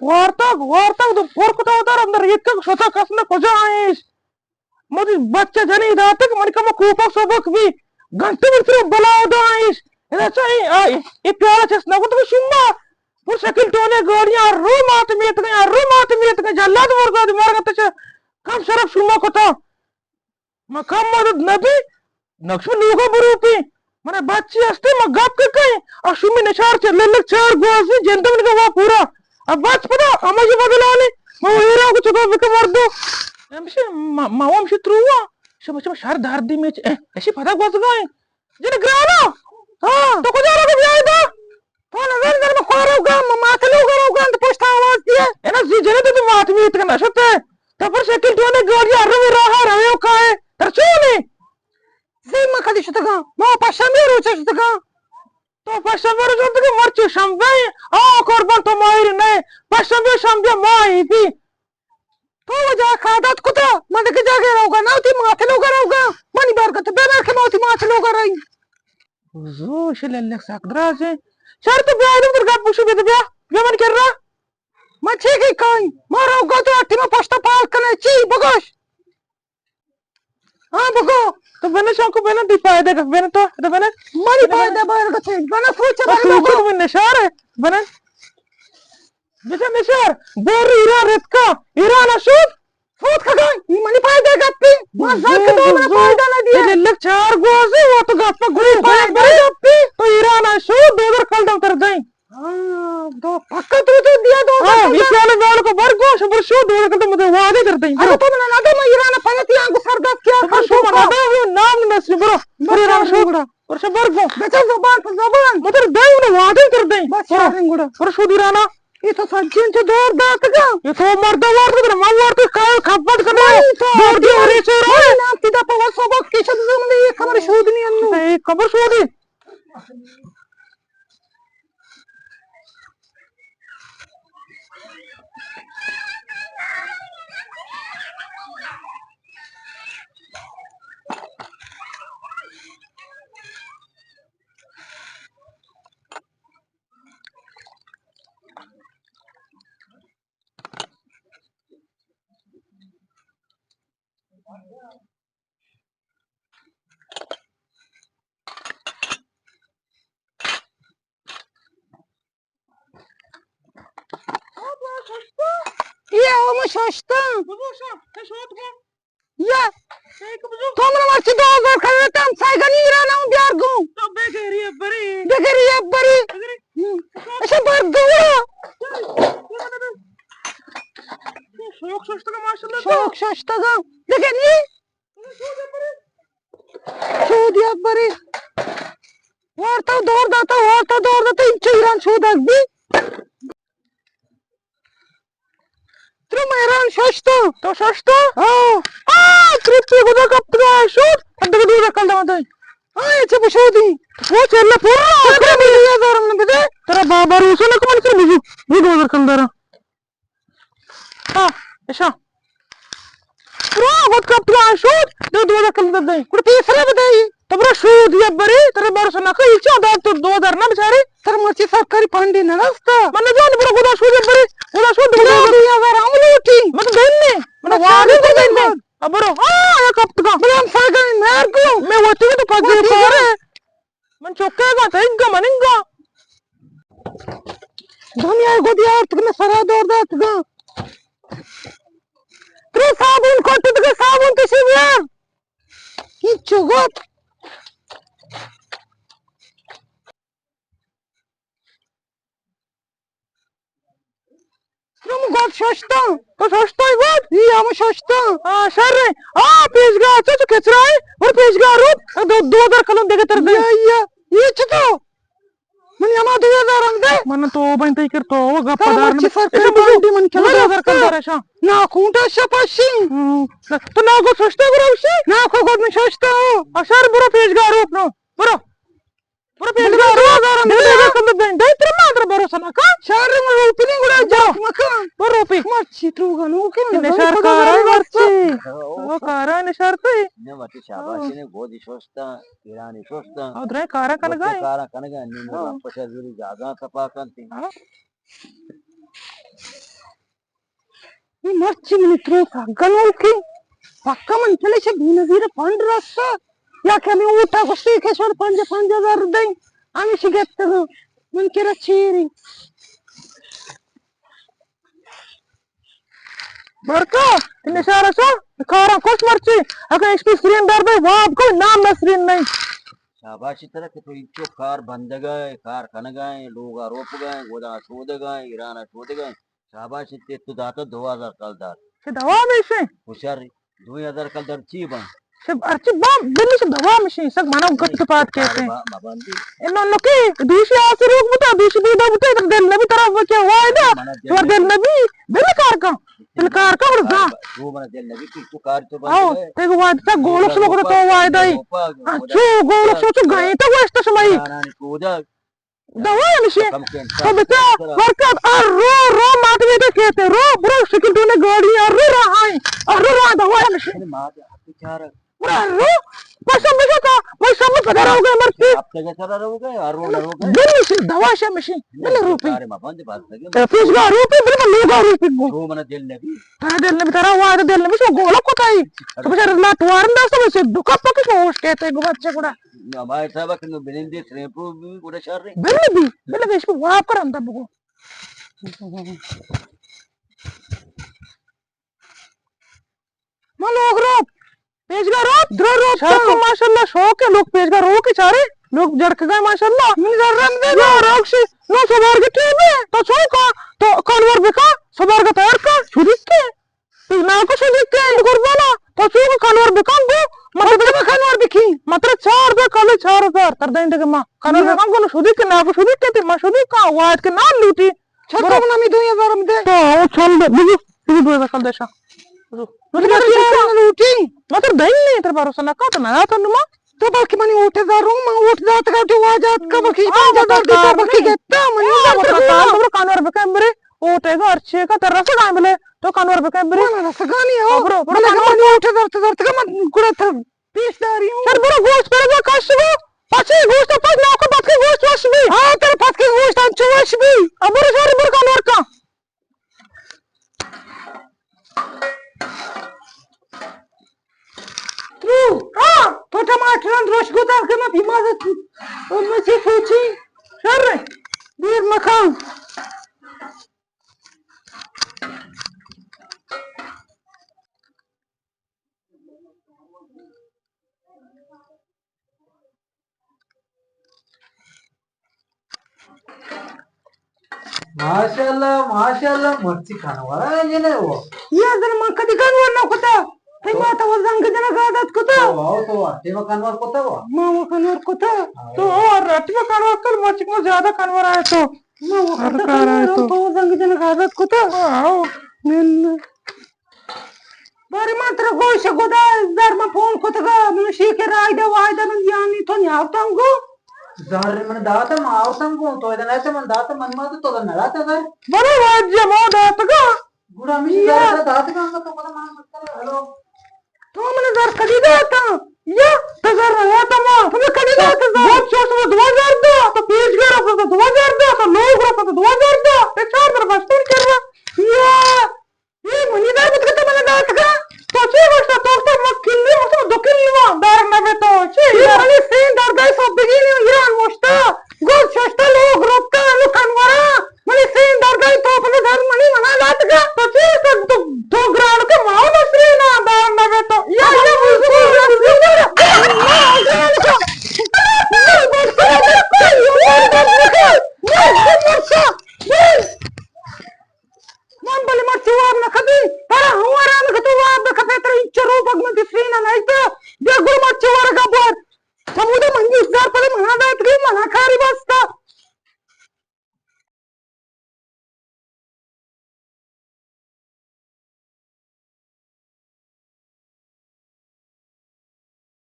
وارتگ، وارتگ، دو پر کتا ودار اندر ریتکگ شتا کس نہ کجا ایش۔ مدی بچہ جنی داتگ، من کم کوپک سبک بی۔ گھنٹے من سر بلا دا ایش۔ ادا چا اے، آ، اے، اے پیالہ چست نہ کتگ شما۔ پر شکل ٹونے گاڑیاں رو مات میتگ، رو مات میتگ، جلاد مرگا دی مرگا تچ کم شرف شما کتا۔ ما کم مدد نہ بی، نقش لوگا بروپی۔ منا بچی ہستے، ما گپ کے کہیں۔ آ شمی نشار چے، للک چار گوازی، جندم نگا وا پورا۔ اب بچ پدا، ہما جی بدلانی، ما ایرا کو چکا بکا مردو۔ ہمشی، ما، ما ہمشی تروا۔ شما، شما شر دردی میچ، اے، اشی پدا گوزگائیں۔ جن گرانا۔ ہاں۔ تو کجا رو بیائے دا؟ تو نظر در میں کارو گا، ما ماتلو گرو گا، انت پشت آواز دیے۔ اے نا زی جنے تو مات میت کنا شتے۔ تپر شکل ٹونے گاڑی ارمی راہ رویو کائے۔ تر چونے؟ زی ما کدی شتگا؟ ما پشمی روچ شتگا۔ تو پشمی روچ شتگا، مرچی شنبے؟ آ قربان تو ماہر نئے۔ پشمی شنبے ماہی بی۔ تو وجہ کادات کتا، من دگہ جاگہ روگا، نہ وتی مات لوگا روگا، منی بارگا تو بنر کہ ما وتی مات لوگا رہی۔ زو شل اللہ ساک درازیں۔ شر تو بیا، ادھر گپ گوشو بیا، بیا، بیا من کر رہا۔ من چی کی کائی؟ ما روگا تو اٹی ما پشتا پال کنے، چی بگوش؟ ہاں، بگو۔ تو بنا شانکو بنا، دی فائدہ گپ بنا تو، تو بنا۔ منی فائدہ بارگا تو، بنا سوچ، بنا سوچ۔ من نشار ہے، بنا۔ بچا نشار، بور ایران رتکا، ایران اشود، فوت کھگا، ای منی فائدہ گپی، ما زاک دو من فائدہ نہ دیا۔ للک چار گوازی، وہ تو گپا گوئی فائدہ گپی۔ تو ایران اشود، دو در کل دم تر دیں۔ ہاں، دو پکا تو تو دیا دو در کل دم۔ یہ پیالے میالے کو بر گوش، بر شو، دو در کل دم مجھے وعدے تر دیں۔ اگو تو من نہ دو، من ایران پنتی آنگو سرداس کیا کھن تو شو من نہ دو، نام نہ سی، برو۔ بر ایران اشود۔ برو شو بر گو۔ بچا زبان پر زبان۔ مدر دای انہوں وعدے کر دیں۔ بس برو۔ شاریں گڑا۔ برو شودی رانا۔ یہ تو سجن چہ دور داتگا۔ یہ تو مرد وارد کر، ما وارد کر، کھپت کنے۔ نہیں تو دور دی ہری چورا۔ نہیں نام تیدا پا سبق کی شد زمنے یہ خبر شودنی انو۔ یہ خبر شودی۔ یہ ہم ششتاں۔ یا۔ تو من مرچی دو ہزار کھڑے تم سائیگانی ایران ہوں بیار گوں۔ تو بے گری بری۔ بے گری بری۔ بے گری۔ ہم۔ اچھا، بر گورا۔ شوق ششتگا ماشاءاللہ تو۔ شوق ششتگا۔ دیکھے نہیں؟ شودی ابری۔ وارتا دور داتا، وارتا دور داتا، انچو ایران شودگ بی۔ ترو میران ششتو۔ تو ششتو؟ ہاں۔ آ، ترپی گدا کپتگا شود۔ ادگہ دو دکل دمتا۔ ہاں، یہ چپ شودی۔ وہ چلے پورا۔ ترا بابا روسو نکو من سر بزو۔ یہ دو دکل دارا۔ ہاں، اشاں۔ برو، وت کپتگا شود، دو دو دکل دے۔ گڑا پیسرا بدئی۔ تو برو شود یا بری، ترا بارو سنا کئی چا داد تو دو ہزار نہ بچاری۔ ترا مرچی سرکاری پانڈی نہ رستا۔ من نہ جان برو گدا شود یا بری، گدا شود دو ہزار۔ دو ہزار ہم لوٹی۔ من تو دین نے، من وعدے تو دین نے۔ اب برو، ہاں، یا کپتگا۔ بلام ساگا مار کو۔ میں وتی تو پگے پارے۔ من چکے گا، تئیگا، مننگا۔ دنیا گدی آرتگ، میں سرا دور داتگا۔ ترے صابون کٹتگا، صابون تشی بیار۔ ہچو گت۔ ہم گوات ششتاں۔ تو ششتاں گوات؟ ای ہم ششتاں۔ ہاں، شر ہے۔ آ، پیشگاہ چو، چو کچرا ہے۔ اور پیشگاہ روت، دو، دو ہزار کلون دے گے تر دے۔ یا، یا، یہ چتو؟ من یما دو ہزار ہم دے۔ من تو بن تئی کر تو، وہ گپ دار نہ۔ سرکاری پانڈی من کلا دو ہزار کلون دار شاں۔ نا کونٹا شپاشی۔ ہم، تو نا گو ششتاں برو شی؟ نا کو گو من ششتاں۔ آ، شر برو پیشگاہ روت نو۔ برو۔ برو پیش دار، دو ہزار ہم دے۔ دے، دے، دے، دے، ترا ما ترا بھروسہ نہ کن۔ شہر میں روپی نہیں گڑا جا مکان۔ برو روپی۔ مرچی تو گنو کے نشار کارا مرچی۔ او کارا نشار تے۔ نے متی شاباشی نے گودی شوشتا، ایرانی شوشتا۔ او درے کارا کنگا۔ کارا کنگا، نیم پشا زوری جاگا کپا کنتی۔ ہاں۔ اے مرچی منی ترو سگا نوکیں۔ پکا من چلے چہ بینظیر پنڈ رستا۔ یا کہ ہمیں اوٹا گوشتی کہ شر پنجاہ، پنجاہ ہزار دیں۔ ہمیشی گپتگاں۔ من کرا چیری۔ برکا، نشارہ چا، کاراں کش مرچی۔ اگہ ایش پی سرین در بے، واب کو نام نسرین نہیں۔ شاباشی ترا کہ تو انچو کار بندگا ہے، کار کنگا ہے، لوگا روپگا ہے، گودا شودگا ہے، ایرانا شودگا ہے۔ شاباش، تے تو داتا دو ہزار کلدار۔ چہ دوا میشے؟ ہوشیار، دو ہزار کلدار چی بان؟ چہ ہرچی بان، بلی چہ دوا میشے، سک منا گت کے پات کہتے ہیں۔ با-، مبندی۔ انو نکی، دوشی آسروک بوتا، دوشی بیدا بوتا، اتر دل نبی طرف بچے وائدہ، منا دل تو دل نبی، بل کار کا، بل کار کا اور زا۔ تو منا دل نبی، تو، تو کار تو بند آؤ، ہے۔ تے کو وائدہ، گولک شما کو تو وائدہ ہی۔ اچھو، گولک شما تو گئے تو گوشت شمائی۔ نانی کودا۔ دوا میشے۔ تو بچا، برکت، آ رو، رو مات بیٹے کہتے، رو، برو شکل تو نے گاڑی، آ رو رہا ہے، آ رو رہا دوا میشے۔ برا رو، پیسہ بچا تا، پیسہ مت پتا رہو گئے مرتے۔ آپ تجا چلا رہو گئے، آ رو نہ رو گئے۔ دل میشے، دوا شے میشے، دل روپی۔ پیش گا روپی، بل من لوگا روپی گو۔ تو منا دل نبی۔ ترا دل نبی، ترا وعدہ دل نبی، شو گولا کوتائی۔ تو بچا لا توارن دستا میشے، دکا پکش ہوش کہتے گو بچے گڑا۔ ہمارے صاحب کہ نو بنندے تریمپو بھی گڑا شر رہے۔ بل بی، بل بی، اس کو واب کر اندر بگو۔ ما لوگ روپ، پیشگا روپ، درو روپ۔ شر کو ماشاءاللہ شوق ہے، لوگ پیشگا رو کے چارے، لوگ جڑک گئے ماشاءاللہ۔ من زر رم دے یا روک شی، نو سبار کے ٹیبے، تو چون کا، تو کانور بکا، سبار کا تیار کا، چھوڑی کے۔ تو ناکو شدیک کہ قربانا، تو چوک کانور بکن گو، مطلب مطلب کانور بکی۔ مطلب چار ہزار کالے، چار ہزار تر دیں دگہ ما۔ کانور بکن گو، نو شدیک کہ ناکو شدیک کہ تے ما شدیک کا واد کہ نان لوٹی۔ چل تو نمی دو ہزار ہم دے۔ تو او چل دے، بگو، بگو دو ہزار کال دے شا۔ نو تو مطلب چل لوٹی۔ مطلب دیں نہیں تر بھروسہ نہ کا تو نہ تو نما۔ تو بلکہ منی ووٹ دار رو، من ووٹ دات کا تو واجات کا بلکہ پنج ہزار دیتا بلکہ گتا منی ووٹ دار تو کانور بکن برے۔ ووٹ ہے گا ہرچی کا تر رسگا بلے۔ تو کانور بکن برے۔ من رسگانی ہو۔ برو، برو بلے کانور۔ من ووٹ دار تو دار تو من گڑا تھا پیش داری ہوں۔ سر برو گوشت پر گا کش گو۔ پچے گوشت پچ ناکو پتکے گوشت وش بی۔ ہاں تر پتکے گوشت انچو وش بی۔ ابرو سر برو کانور کا۔ ترو، ہاں، تو ٹماٹر اندروش گو دار کہ ما بیمار ات۔ او مچے سوچی، شر ہے۔ دیر مکان۔ ماشاءاللہ، ماشاءاللہ، مرچی کانور ءَ جنے وہ۔ یہ اصل من کدی کانور نہ کتا۔ تئی مات ءَ وہ زنگ جنگ عادت کتا۔ تو آؤ تو آ، تئی ما کانور کتا وہ۔ ما وہ کانور کتا۔ ہاں۔ تو اور رٹی کانور کل مرچی کو زیادہ کانور آئے تو۔ ما وہ کتا کانور تو۔ تو زنگ جنگ عادت کتا۔ ہاں۔ بارے من ترا گوش گدا زر من فون کتگا، من شی کہ رائدہ وائدہ من دیانی تو نیاوتاں گو۔ زر من داتا، ما آوتاں گو، تو ادا نہ من داتا، من ما تو تو نہ داتا زر۔ بلے واجہ ما داتگا۔ گڑا ہمیشی زر داتگا، تو پتہ من مت کرے، ہلو۔ تو من زر کدی داتا؟ یا تو زر داتا ما، تو کدی داتا زر؟